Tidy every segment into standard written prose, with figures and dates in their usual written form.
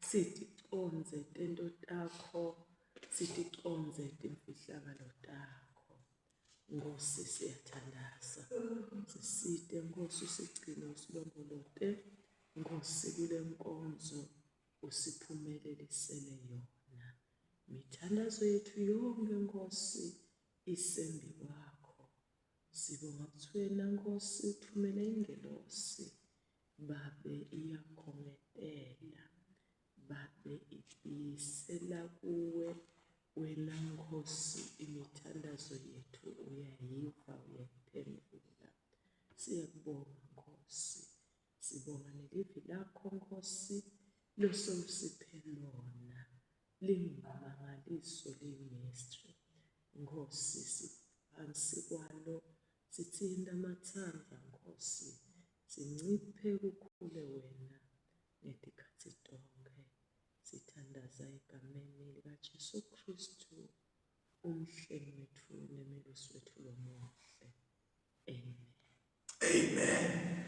Siticondze tento takho, siticondze timfihlakalo takho. Nkosi siyathandaza. Sisite Nkosi usigcine usilondolote. Nkosi kule nkonzo usiphumelelisele yona. Mithandazo yethu yonke Nkosi isembi kwakho. Sibonga ukuthi wena Nkosi uthumele ingelosi babe iyakhongetela babe ibiyisela kuwe wena Nkosi imithandazo yethu uyayiva uyayiphendula. Siyakubonga Nkosi. Sibonga nelivi lakho Nkosi losewusiphe lona lingumangaliso liyimistri. Nkosi siphansi kwalo sithinta amathanda Nkosi sinciphe kukhule wena ngetikhathi tonke. Sithandaza egameni likaJesu Kristu umhlengi wethu nemelusi wethu lomuhle. Amen. Amen.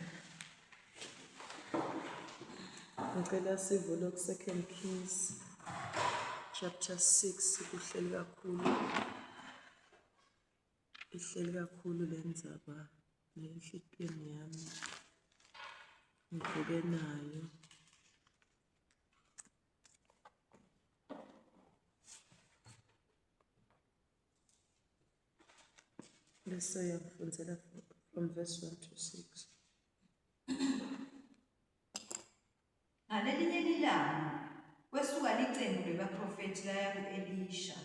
Ngicela sivule ku Second Kings chapter 6 kuhleli kakhulu ihleli kakhulu le ndzaba nenhlitweni yami ngivuke nayo. Bese uyangifundela from verse 1 to 6. Ngalelinye lilanga kwesuka licembu lebaprofethi laya ku-Elisha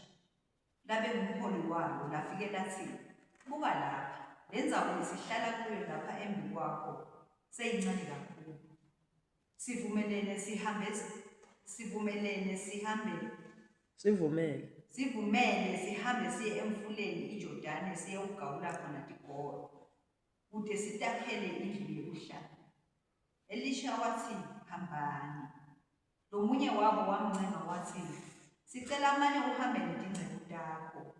labe ngumholi walo lafike lathi, Buka lapha, le ndzawo lesihlala kuyo lapha embi kwakho seyincane kakhulu. Sivumelene sihambe sivumelene sihambe Sivumele. Sivumele sihambe siye emfuleni iJordane siyewugawula khona tigolo, kute sitakhele indlu yekuhlala. Elisha watsi, Hambani. Lomunye wabo wamncenga watsi, Sicela mane uhambe netinceku takho.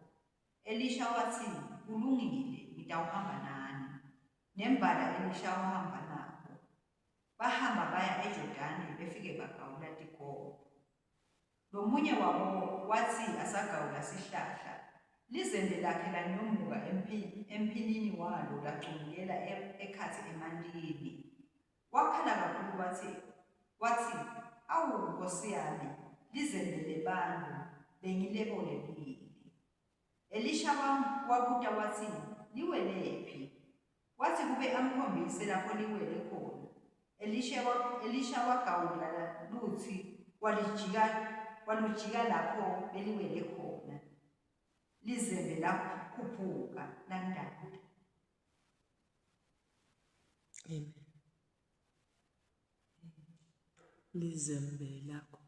Elisha watsi, Kulungile, ngitawuhamba nani. Nembala Elisha wahamba nabo. Bahamba baya eJordane befike bagawula tikolo. Lomunye wabo watsi asagawula sihlahla, lizembe lakhe lanyomuka emphinini walo lagcumukela ekhatsi emantini. Wakhala kakhulu watsi, watsi, Awu, Nkhosi yami, lizembe lebantfu bengilebolekile. Elisha wabuta watsi, Liwelephi? Watsi kube amkhombise lapho liwele khona, Elisha, Elisha wagawula lutsi walijika, walujika lapho beliwele khona. Lizembe lakhuphuka landanda. Amen. Lizembe lakho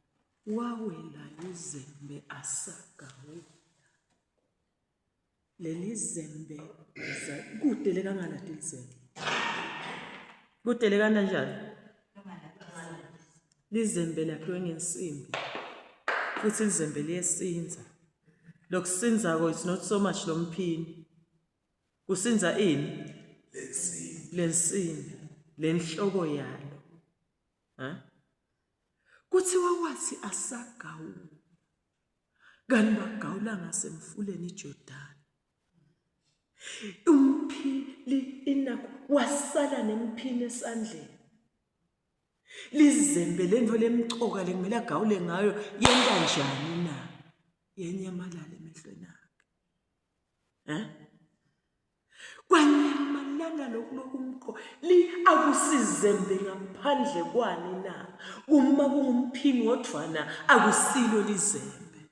wawela izembe asagawula. Leli zembe kude lekangalati lizembe. Kude lekananjani? Lizembe lakhiwe ngensimbi futhi lizembe liyesinza. Lokusinzako is not so much lomphini. Kusinza ini? Lensimbi. Lenhloko yalo. Ha? Kuthiwa wathi asagawula. Kanti bagawula ngasemfuleni iJordani. Umphili inakho wasala nemphini esandleni. Lizembe lento lemcoka lekumele agawule ngayo yenta njani na? Yanyamalala emehlweni akhe. Eh? Kwanyamalala lokhu lokumqo li akusizembe ngaphandle kwani na? Uma kungumphini wodvwana akusilo lizembe.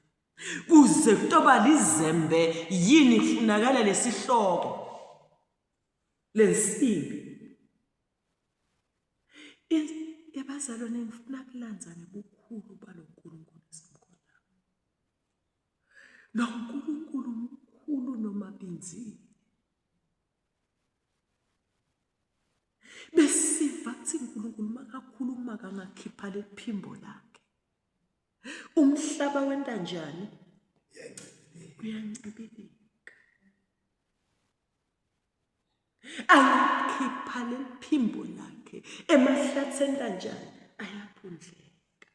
Kuze kutoba lizembe yini kufunakala lesihloko lensimbi. Ebazalwane ngifuna kulanza ngebukhulu balo Nkulunkulu esimkhonzayo. Lo Nkulunkulu mkhulu noma binzile. Besiva kuthi uNkulunkulu makakhuluma kangakhipha lephimbo lakhe. Umhlaba wenta njani? Uyancibilika. Angakhipha leliphimbo lakhe emahlatheni kanjani? Ayaphundleka.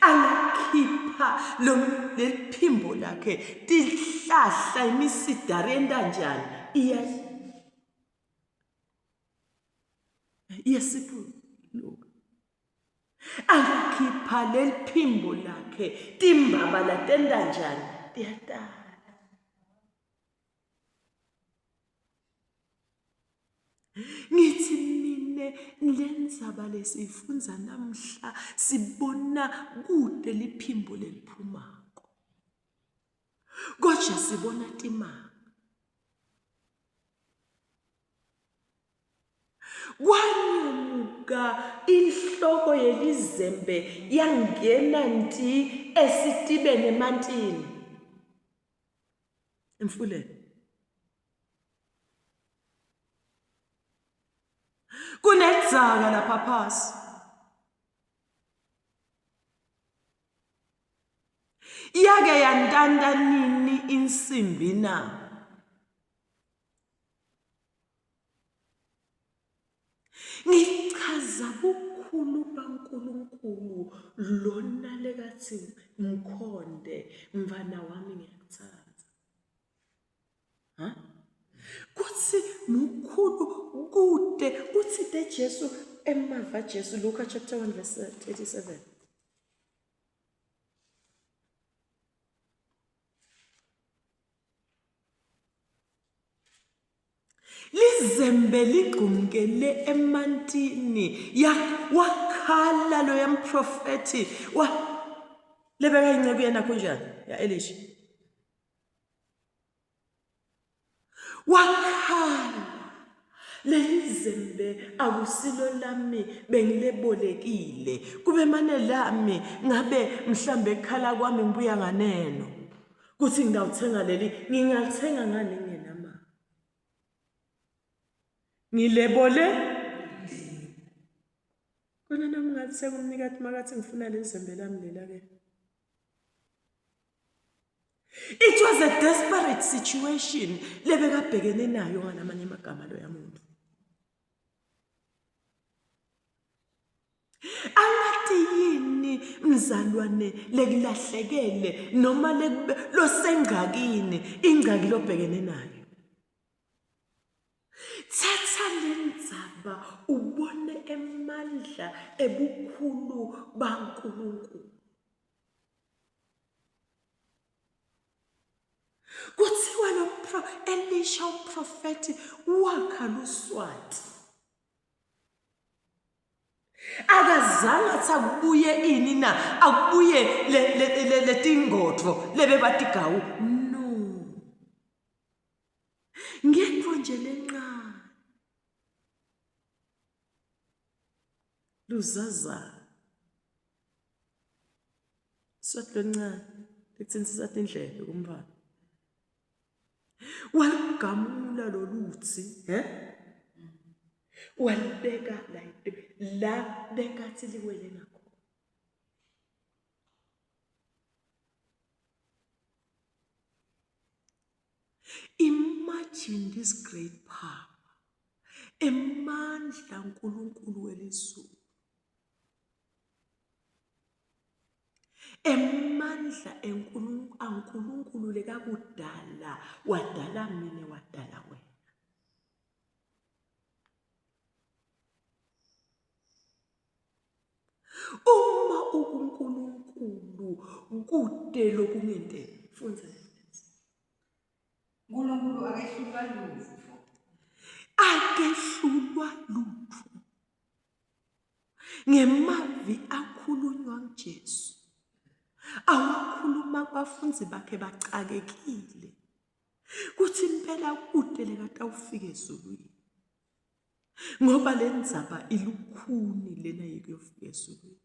Angakhipha lo leliphimbo lakhe tihlahla imisidari entanjani iya iyasipuluka. Angakhipha leliphimbo lakhe timbaba latentanjani tiyatala. Ngithi mina lenzaba lesiyifundza namhla sibona kude liphimbo leliphumako. Kodwa sibona timanga. Kwanyumuka inhloko yelizembe yangena nti esitibeni emantini. Emfuleni. Kunedzaka lapha phasi. Yake yantanta nini insimbi na? Ngichaza bukhulu baNkulunkulu lona lekathi mkhonde mfana wami ngiyakuthanda. Ha? Kuthi mukhulu kude uthi de Jesu emava Jesu Luka chapter 1 verse 37. Lizembe ligqumkele emantini ya wakhala loya mprofethi wa lebeka inceku yena kunjani ya Elisha wakhala leli zembe akusilo lami bengilebolekile kube mane lami ngabe mhlambe ekhala kwami ngibuya nganeno kuthi ngidawuthenga leli ngingalithenga ngani ngingenamali ngilebole kona nami ngathi sekumnikati makathi ngifuna leli zembe lami lela ke. It was a desperate situation lebekabhekene nayo ngalamanye amagama loya muntu. Angathi yini mzalwane lekulahlekele noma losengxakini ingxaki lobhekene nayo. Thatha lendzaba ubone emandla ebukhulu baNkulunkulu. Kuthiwa lo Elisha umprofethi wakha luswati. Akazange athi akubuye ini na, akubuye letingodvo lebebatigawu. No. Ngento nje lencane. Luzazana. Swati loluncane likuthintisa indlebe kumntwana. Waligamula loluthi, he? Walibeka la la bekathi liwele ngakhona. Imagine this great power. Emandla uNkulunkulu welizulu. Emandla aNkulunkulu lekakudala wadala mina wadala wena. Uma ukuNkulunkulu kude lokungenteki. Fundza. Nkulunkulu akehlulwa lutfo. Akehlulwa lutfo. Ngemavi akhulunywa nguJesu. Awakhuluma kubafundi bakhe bacakekile. Kuthi impela kude lekatawufika ezulwini. Ngoba le ndzaba ilukhuni lena yekuyofika ezulwini.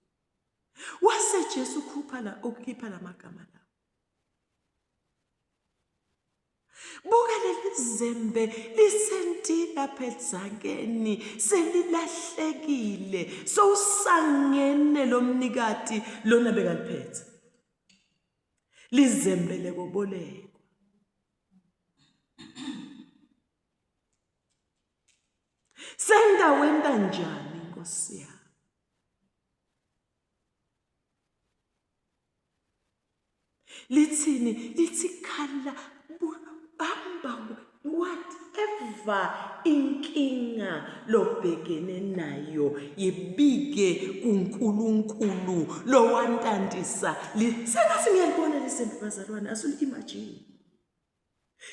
Wase Jesu ukhupha la ukukhipha lamagama lawo. Buka leli zembe lisentila phedzakeni selilahlekile sowusangene lomnikati lona bekaliphethe. Lizembe lekobolekwa. Sengawenta njani Nkosi yami? Lithini? Lithi khala bamba whatever inkinga lobhekene nayo yibike kuNkulunkulu lowantantisa. Sengathi ngiyalibona lesembi bazalwane, asuli-imagine.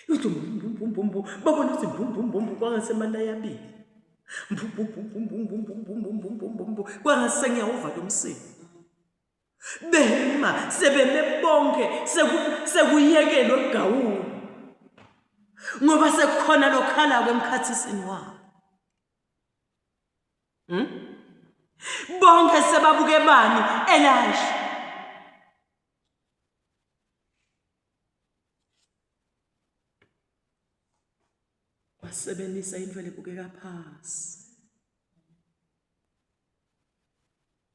Uthi mbumbumbumbu babona ukuthi mbumbumbumbu kwangasemalaya abili. Mbumbumbumbumbumbumbumbumbumbu kwangase ngiyawuva lo msindo. Bema sebeme bonke sekuyekelwe ukugawula. Ngoba sekukhona lokhala kwemkhathisini wabo. Bonke sebabuke bani? Elisha. Wasebenzisa into lebukeka phasi.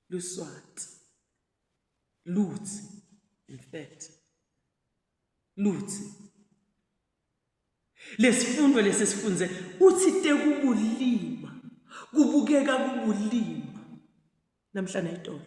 Luswati. Luthi, in fact. Luthi. Lesifundo lesisifunze uthi tekubulima. Kubukeka kubulima. Namhlanje ayitolo.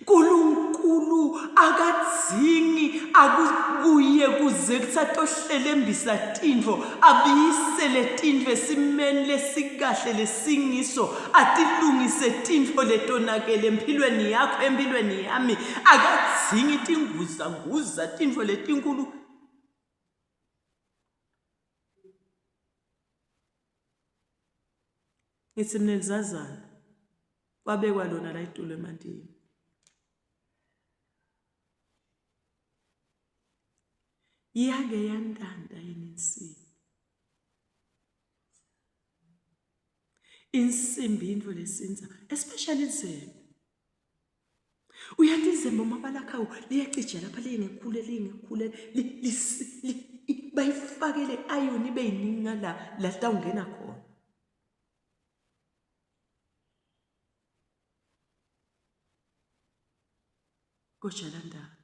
Nkulunkulu akadzingi akuye kuze kusatohlelembisa tintfo abuyisele tintfo esimeni lesikahle lesingiso atilungise tintfo letonakele empilweni yakho empilweni yami akadzingi tinguzanguza tintfo letinkulu. Ngithi mina lizazana kwabekwa lona la itulo emantini. Iyake yantanta yini insimbi? Insimbi into lesinza, especially izembe. Uyathi izembe uma balakhawo liyacija lapha liye ngekhule liye ngekhule bayifakele iron ibe yiningi ngala la litawungena khona. Kojalandanda.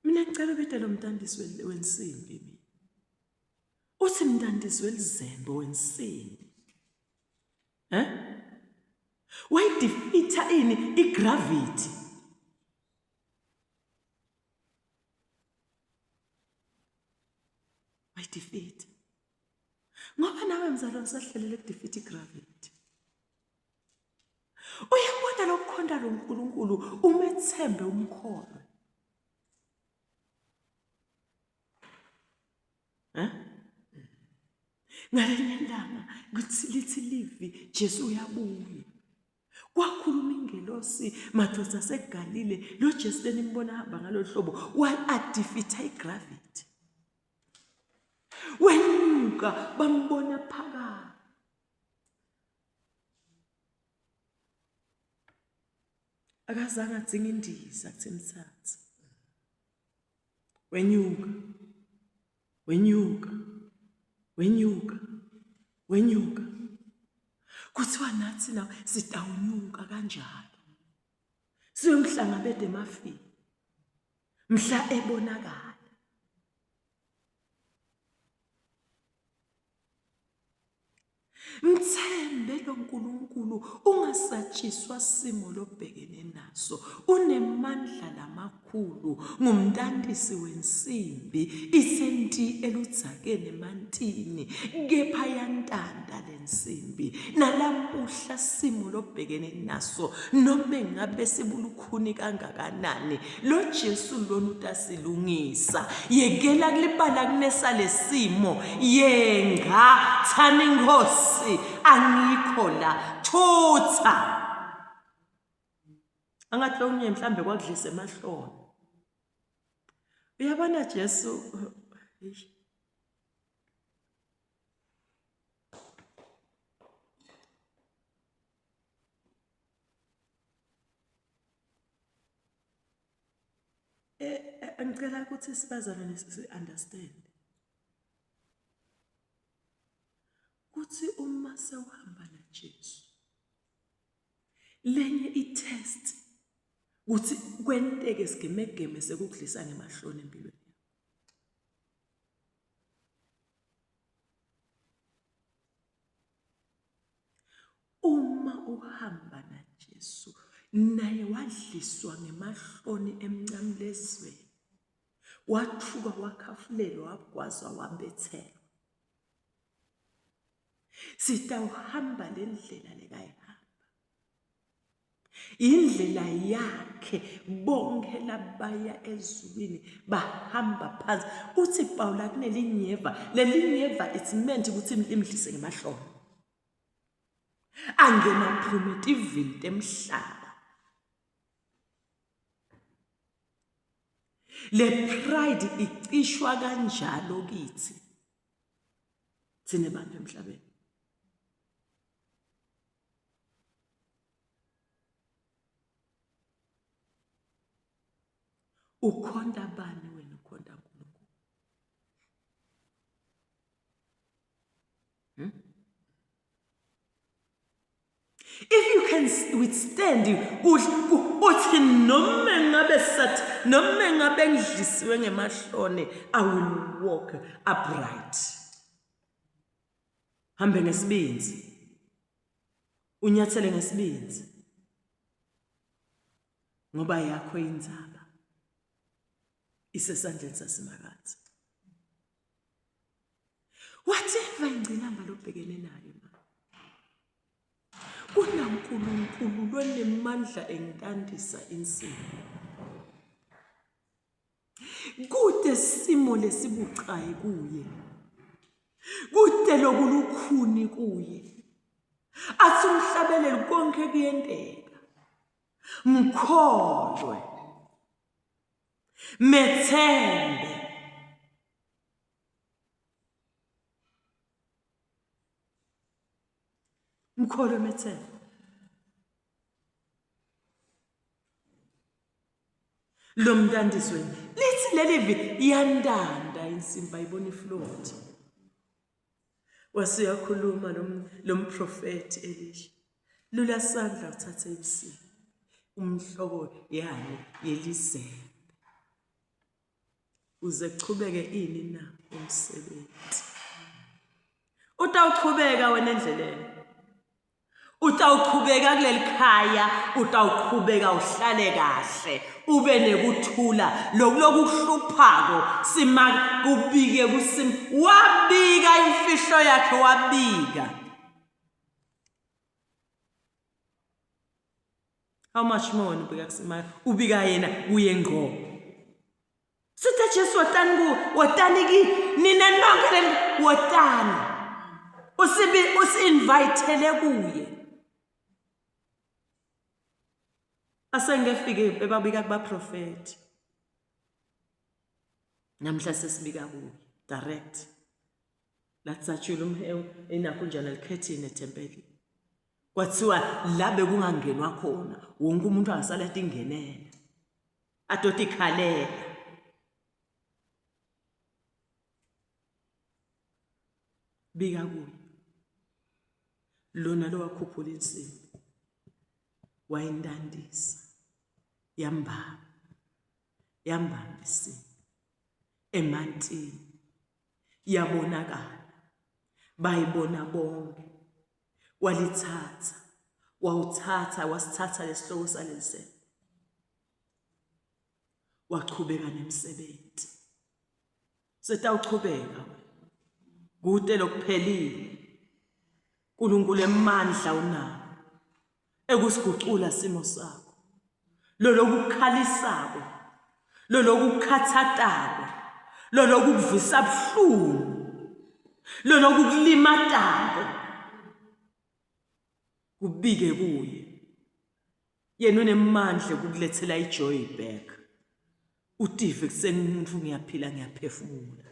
Mina ngicela ubita lo mntandisi wensimbi mina. Uthi mntandisi welizembe wensimbi. Eh? Wayidefeata ini igravity. Wayidefeata. Ngoba nawe mzalwane usahlelele ukudefeat igravity. Uyabona lokukhonta lo Nkulunkulu umethembe umkholwe. Eh? Ngalenye ilanga kuthi lithi livi Jesu uyabuya. Kwakhuluma ingelosi madoda aseGalile lo Jesu lenimbona hamba ngalolu hlobo wa-adefeat igravity. Wenyuka bambona phakathi. Akazange adzinge indiza kuthi imthathe. Wenyuka. Wenyuka. Wenyuka. Wenyuka. Kuthiwa nathi na sitawunyuka kanjalo. Siyomhlangabeda emafini. Mhla ebonakala. Mthembe lo Nkulunkulu ungasatshiswa simo lobhekene naso. Unemandla lamakhulu, ngumntantisi wensimbi, isenti eludzakeni emantini, kepha yantanta lensimbi. Nalamuhla simo lobhekene naso nome ngabe sibulukhuni kangakanani, Lo Jesu lona utasilungisa. Yekela kulibala kunesa lesimo. Yenga thani inkosi angikho la. Thutha. Angathi lokunye mhlambe kwakudlisa emahloni. Uyabona Jesu Ngicela ukuthi sibazalwane si-understand kuthi uma sewuhamba naJesu lenye i-test ukuthi kwenteke sigemegeme sekukudlisa ngemahloni empilweni. Uma uhamba naJesu naye wadliswa ngemahloni emnqamlezweni, wathukwa, wakhafulelwa, wagwazwa, wabethelwa. Sitawuhamba le ndlela lekayihamba, indlela yakhe. Bonke labaya ezulwini bahamba phansi. Uthi Pawula kunelinyeva, lelinyeva it's meant ukuthi imdlise ngemahlombe, angena aphume etivini temhlaba. Le pride icishwa kanjalo kithi thina bantu emhlabeni. Ukhonta bani wena? Ukhonta uNkulunkulu. Hmm? If you can withstand, uthi noma ngabe sathi, noma ngabe ngidlisiwe ngemahloni, I will walk upright. Hambe ngesibinzi, unyathele ngesibinzi, ngoba yakho indzaba isesandleni saSimakadze. Whatever ingcinamba lobhekene nayo, ma, kunaNkulunkulu lonemandla engitandisa insimbi. Kude simo lesibucayi kuye, kude lokulukhuni kuye. Athi umhlabeleli konke kuyenteka, mkholwe, methembe. Mkholwe, methembe. Lo mntandisweni lithi leli vi iyantanta insimbi, ayibona ifloat. Wase uyakhuluma lo mprofethi Elisha, lula sandla uthathe insimbi umhloko yani yelizembe, uze kuchubeke ini na umsebenzi. Utawuchubeka wena endleleni, utawuqhubeka kuleli khaya, utawuqhubeka uhlale kahle, ube nekuthula. Loku lokuhluphako sima kubike kusim. Wabika imfihlo yakhe, wabika. How much more wena ubika kusimaka, ubika yena kuye ngqo. Sithe Jesu, wotani ku, wotani ki nina nonke leli, wotani. Usibi usi-invitele kuye. Asengefike bebabika kubaprofethi. Namhla sesibika kuye direct. Latsatshula umhewu inakho njani alikhethini ethempelini. Kwathiwa la bekungangenwa khona wonke umuntu angasala atingenela. Adotikhalela. Bika kuye. Lona lowakhuphula insimbi wayintantisa, yambamba, yambamba isimbi emantini, yabonakala, bayibona bonke. Walithatha, wawuthatha, wasithatha lesihloko saleli sembe, wachubeka nemsebenzi. Setawuchubeka kude lokuphelile. uNkulunkulu emandla unawo ekusigucula simo sakho, lolokukhalisako, lolokukhathatako, lolokuvisa buhlungu, lolokukulimatako, kubike kuye. Yena unemandla ukukulethela ijoy back, utive kusengumuntu, ngiyaphila, ngiyaphefumula.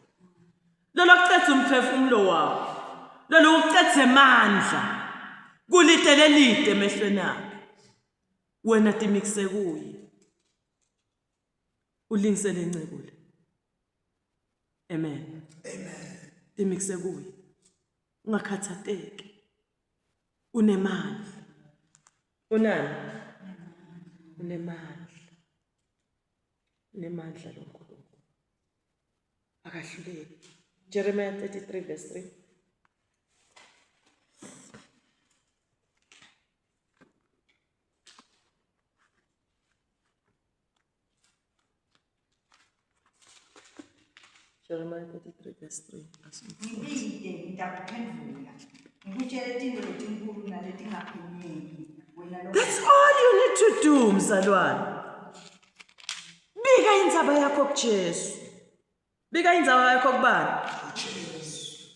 Lolo kucetha umphefumulo wakho, lolo kucetha amandla, kulide lelide emehlweni akhe. Wena timikise kuye, ulingisele inceku le. Amen, amen. Timikise kuye, ungakhathateki, unemandla. Unani? Unemandla, unemandla lo Nkulunkulu, akahluleki. Jeremiah 33 verse 3. Jeremiah 33 verse 3. Ngibite ngitakuphendvula. Ngikutshele tintfo letinkhulu naletingaphenyeki wena lo. That's all you need to do, mzalwane. Bika indzaba yakho kuJesu. Bika indzaba yakho kubani? Jesu.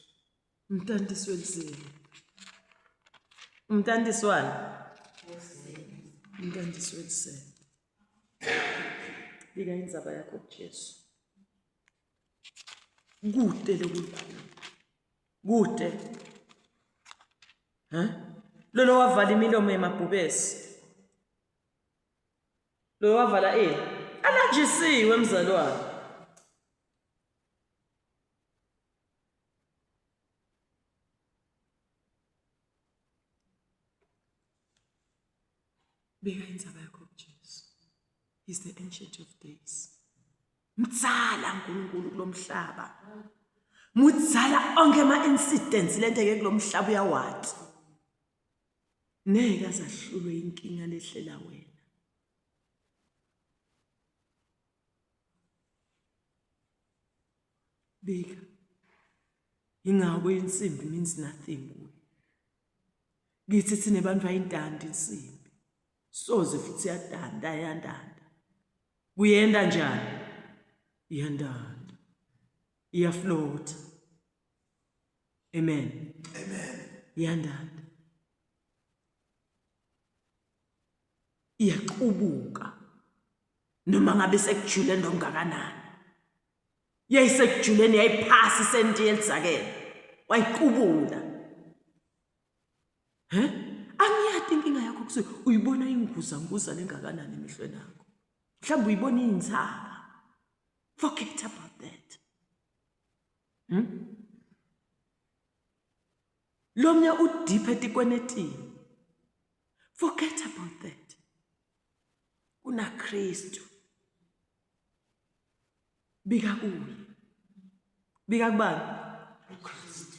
Umtantisi welizini. Umtantisi wani? Umtantisi welizini. Bika indzaba yakho kuJesu. Kude lokukhulu. Kude. Ha? Lolo wavala imilomo yemabhubesi. Lo wavala ini? Alanjisiwe mzalwane. Beka indzaba yakho kuJesu. He's the ancient of days. Mdzala uNkulunkulu kulomhlaba. Mudzala onke ama incidents lenteke kulomhlaba uyawati. Ngeke azahlulwe inkinga lehlela wena. Bika. Ingako insimbi means nothing kuye. Kithi thina bantu ayintandi insimbi. Soze futhi yadanda yandanda. Kuyenda njani? Iyandanda. Iyafloat. Amen. Amen. Iyandanda. Iyaqubuka. Noma ngabe sekujule ndokungakanani. Yayisekujuleni yayiphasi isenti yelizakele. Wayiqubula. He? Angiyati inkinga yakho kusuke uyibona inguza nguza lengakanani emehlweni akho. Mhlawumbe uyibona iyintsaba. Forget about that. Lomnye udeep etikwenetini. Forget about that. KunaKristu. Bika kuye. Bika kubani? uKristu.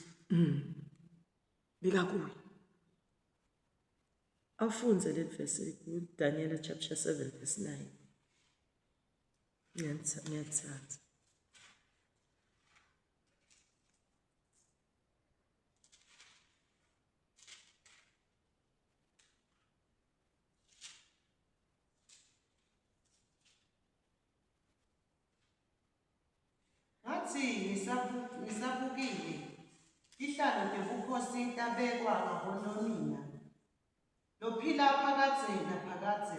Bika kuye. Awufunze leli verse kuDaniel chapter 7 verse 9. Ngiyathanda. Ngathi ngisabukile, tihlalo tebukhosi tabekwa ngabononina. Lophila phakadze naphakadze,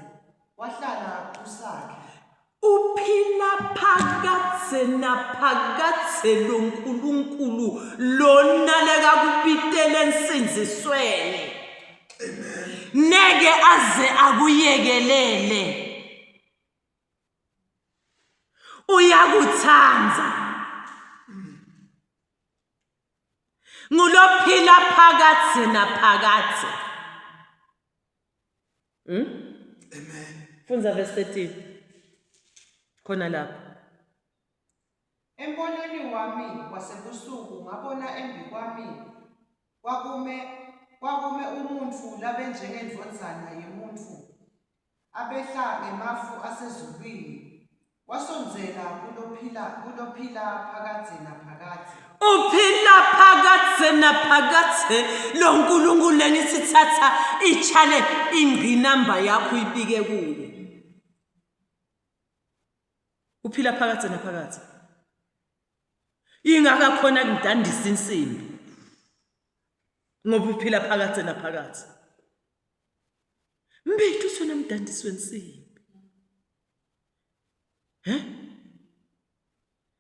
wahlala kusakhe. Uphila phakadze naphakadze lo Nkulunkulu lona lekakubitele ensindzisweni. Neke aze akuyekelele. Uyakuthanda. Ngulophila phakadze naphakadze. Amen. Fundza verse 13. Khona lapho. Embonweni wami wasebusuku ngabona embi kwami kwakume umuntfu labenjengendvodzana yemuntfu abehla ngemafu asezulwini wasondzela kulophila phakadze naphakadze. Uphila phakadze naphakadze lo Nkulunkulu lengithi thatha ichale ingqinamba yakho uyibike kuye. Uphila phakadze naphakadze. Ingaka khona kudandisa insimbi. Ngoba uphila phakadze naphakadze. Mbethu usona mdandisi wensimbi. He?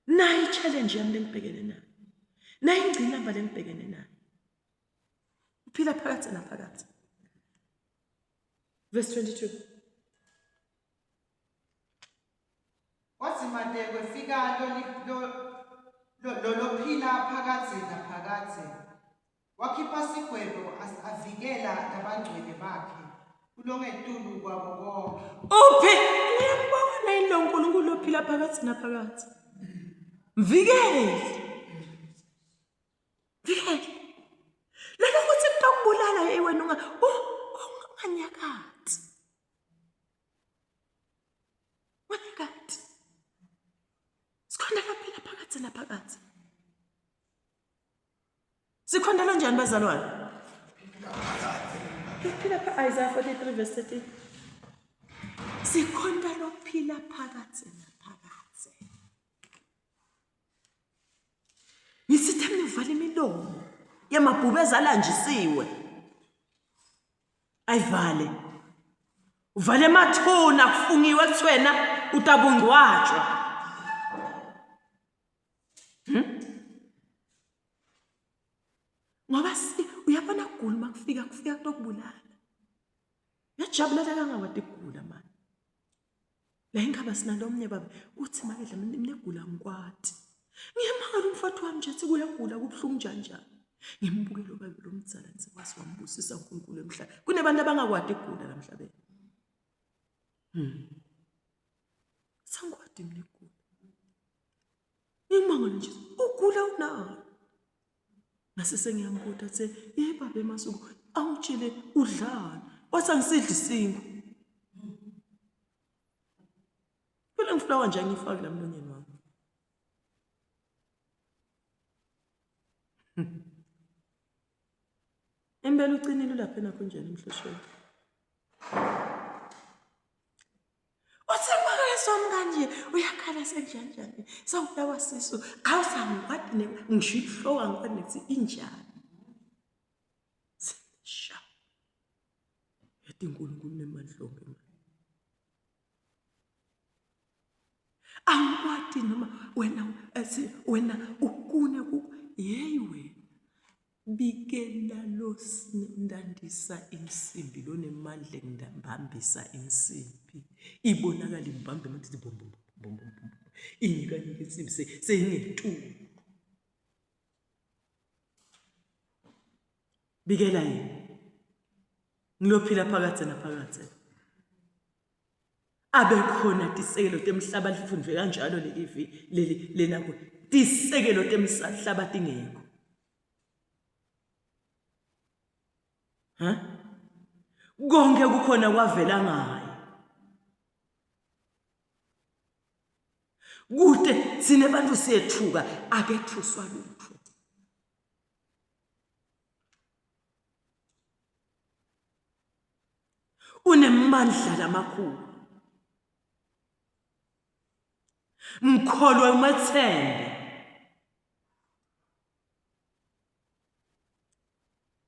Nayi challenge yami lengibhekene nayo. Nayi ingqinamba lengibhekene nayo. Uphila phakadze naphakadze. Verse 22. Kwadzimate kwefika lolophila phakadze naphakadze. Wakhipha sigwebo avikela labangcwele bakhe kulongetulu kwabo bonke. Uphi? Ngiyambona yini lo Nkulunkulu ophila phakathi naphakathi? Mvikele. Mvikele. Lelo kuthi kutokubulala wena unganyakathi. Unganyakathi. Sikhona laphila phakathi naphakathi. Sikhonda lonjani bazalwane? Lophila pha Isaiah 43 verse 13. Sikhonda lophila phakathi naphakathi. Ngithi mina uvala imilomo yamabhubezi alanjisiwe. Ayivale. Uvale emathuna kufungiwe kuthwena utabungcwatshwa. Ngoba uyabona kugula uma kufika kufika kutokubulala. Uyajabulela kangawade kugula manje. La ingaba sinalomnye baba uthi makedla mina egula ngikwati. Ngiyamangala umfati wami nje athi kuyagula kubuhlungu njani njani. Ngimbukele ubaba lo mdzala nje wazi wambusisa uNkulunkulu emhlabeni. Kunabantu abangakwati ukugula la emhlabeni. Sangikwati mina ukugula. Ngimangala nje ugula unani? Ngase sengiyambuta athi ye baba emasuku awutshele udlani wathi angisidli isinkwa. Phela ngifulawa nje angifaki la mlonyeni wami. Impela uqinile ulapha nakho njani emhloshweni. Uthe makayeswami kanje uyakhala senjani njani sawubulawa sisu awusangikwati ne ngisho inhloko angikwati nekuthi injani. Sha. Yathi uNkulunkulu nemandla onke manje. Angikwati noma wena ethi wena ukune ku yeyi wena bikela lo ndandisa insimbi lonemandla engibambisa insimbi ibonakala imbambe manje ithi bom bom bom bom bom inyikanyika insimbi seyingetulu bikela yena ngilophila phakathe naphakathe abekhona tisekelo temhlaba lifundwe kanjalo leli vi leli lena tisekelo temhlaba tingekho ha konke kukhona kwavela ngaye kude sine bantu siyethuka akethuswa lutho Unemandla lamakhulu. Mkholwe umethembe.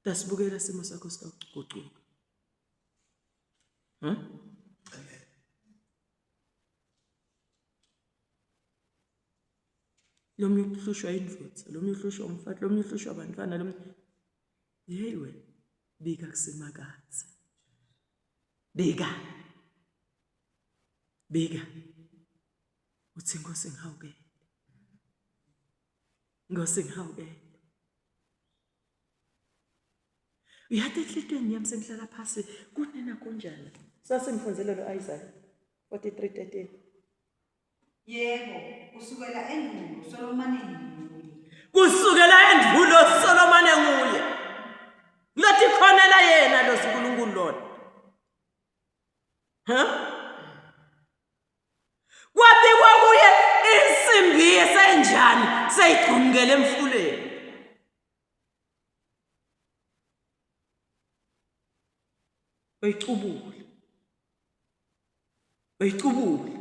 Dasibukela simo sakho sikagucuka. Huh? Lomnye uhlushwa indvodza, lomnye uhlushwa umfati, lomnye uhlushwa abantwana, lomnye Hey wena, bika kuSimakadze. Bika. Bika. Uthi Nkosi ngihawukele. Nkosi ngihawukele. Uyathi enhlitweni yami sengihlala phasi kunena kunjani? Sasimfunzele lo Isaiah 43:13. Yebo, kusukela endulo solomane nguye. Kusukela endulo solomane nguye. Ngathi khonela yena lo uNkulunkulu lona. Ha? Kwabikwa kuye insimbi esenjani seyigqumukele emfuleni. Uyicubula. Uyicubule.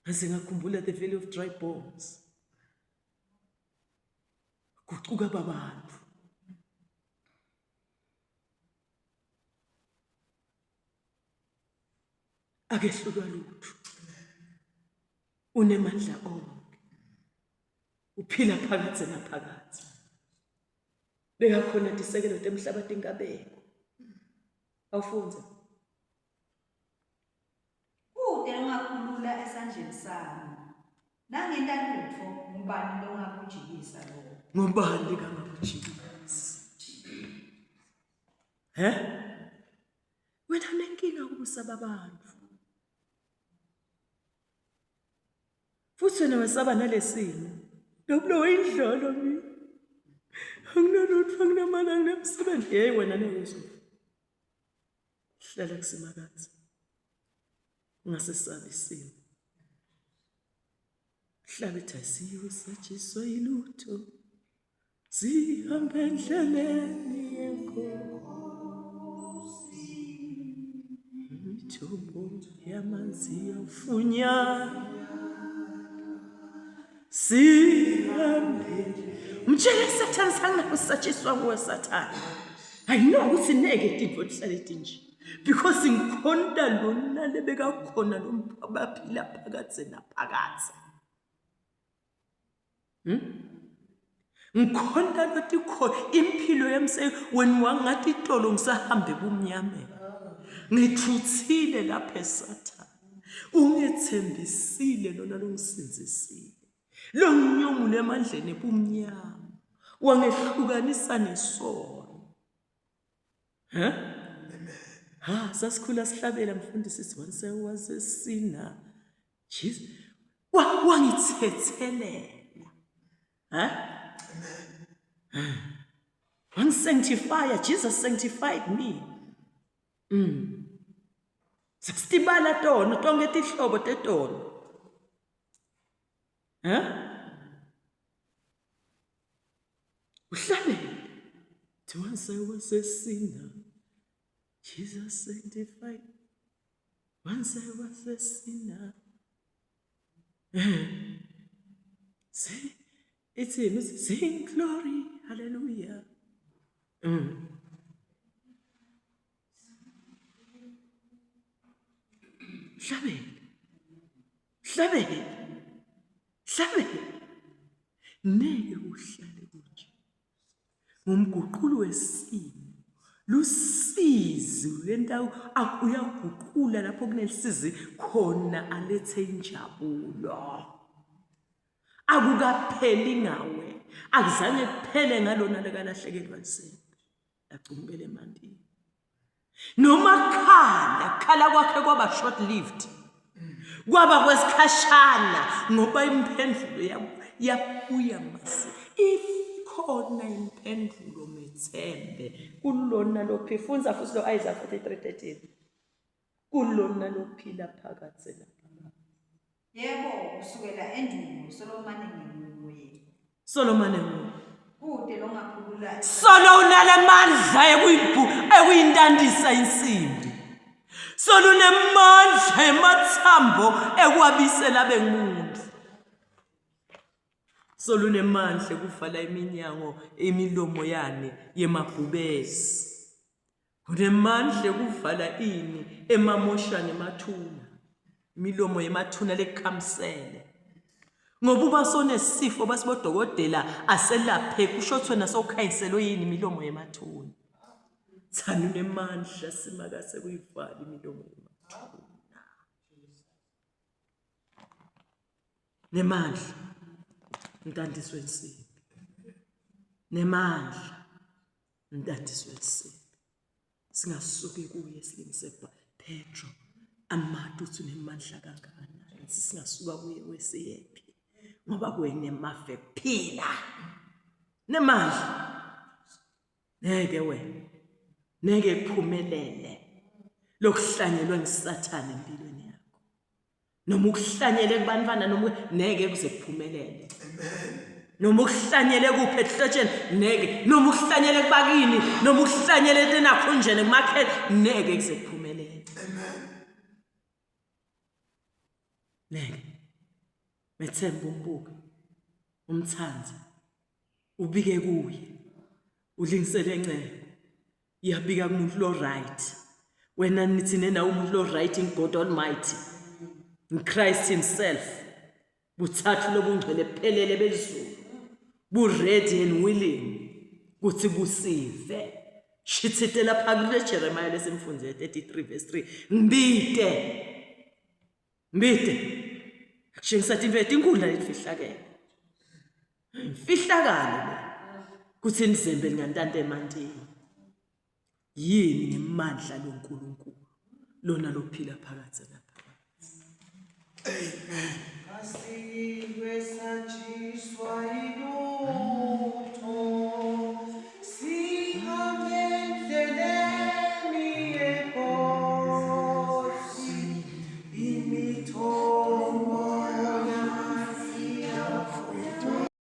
Ngaze ngakhumbula the valley of dry bones. Gucuka babantu. Akehlulwa lutho. Unemandla onke. Uphila phakathi naphakathi. Bekakhona tisekelo temhlaba tingabekwa. Awufunze. Kute longakhulula esandleni sami. Nangenta lutfo, ngubani longakujikisa lokho? Ngubani kangakujikisa? He? Wena unenkinga kubusaba abantu. Futhi wena wesaba nalesimo. Lobulowo indlolo mina. Anginalutho, anginamali, anginamsebenzi. Hey wena neyizwe. Hlala kuSimakadze. Ungasesabi isimo. Hlala ethi asiyosatshiswa yilutho. Sihambe endleleni yenkosi, imithombo yamanzi yafunyana. Sihambe. Mtshele Sathane sangakusatshiswa nguwe Sathane. I know ukuthi neke tinto tihlale tinje. Because ngikhonta lona lebekakhona lo abaphila phakadze naphakadze. Ngikhonta lotikho impilo yami wena wangathi itolo ngisahambe ebumnyameni. Ngithuthile lapha eSathane. Ungethembisile lona longisinzisile. Longinyomule emandleni ebumnyama. Wangehlukanisa nesono. Ha? Ha, sasikhula sihlabela mfundisi siwanse wasesina. Jesus wangithethelela. Ha? Wangisanctify, Jesus sanctified me. Sasitibala tono tonke tihlobo tetono. Ha? Uhlabele. Once I was a sinner, Jesus sanctified. Once I was a sinner. See, it's in sing glory, hallelujah. Hlabele. Hlabele. Hlabele. Neke uhlale kunje. Ngumguqulo wesimo. Lusizi lento uyaguqula lapho kunelisizi khona alethe injabulo. Akukapheli ngawe. Akuzange kuphele ngalona lekalahlekelwa lisembe. Lacumukele emantini. Noma khala, khala kwakhe kwaba short lived. Kwaba kwesikhashana ngoba imphendulo yabuya masi. Ikhona imphendulo methembe kulona lophi funza futhi lo Isaiah 43:13. Kulona lophila phakathi lapha. Yebo, kusukela endulo Solomane nginguye. Solomane nguye. Kude longakhulula. Solo unalamandla ekuyintandisa insimbi. Solo unemandla emathambo ekwabisela bengumuntu. Solo unemandla ekuvala iminyango imilomo yani yemabhubesi. Unemandla ekuvala ini emamoshane emathuna. Imilomo yemathuna lekhamisele. Ngoba uba sonesifo basibodokotela aselaphe kusho ukuthi wena sokhanyiselwe yini imilomo yemathuna. Thani unemandla simakase kuyivala imilomo yemathuna. Nemandla mntandiswe insimbi. Nemandla mntandiswe insimbi. Singasuki kuye silingise Petro amade uthi unemandla kangakanani singasuka kuye wesiyephi ngoba kuye nemafe kuphila nemandla ngeke wena ngeke kuphumelele lokuhlanyelwe ngisathane empilweni yakho noma ukuhlanyele kubantwana noma ngeke kuze kuphumelele. Noma ukuhlanyele kuphi ehlotsheni ngeke, noma ukuhlanyele kubakini, noma ukuhlanyele enakhunjeni kumakhele ngeke kuze kuphumelele. Ngeke. Methembe umbuke, umthande, ubike kuye, ulingisele encebo. Iyabika kumuntu lo right. Wena nithi nena umuntu lo right in God Almighty. In Christ himself. Buthathu lobungcwele phelele bezulu. Bu ready and willing kuthi kusive. Shithite lapha kule Jeremiah lesimfundzo 33 verse 3. Ngibite. Ngibite. Akushengisa into etinkundla letifihlakele. Imfihlakalo le. Kuthi inizembe lingantanta emantini. Yini ngemandla loNkulunkulu lona lophila phakathi lapha. Amen. Asikwe satshiswa ilunga.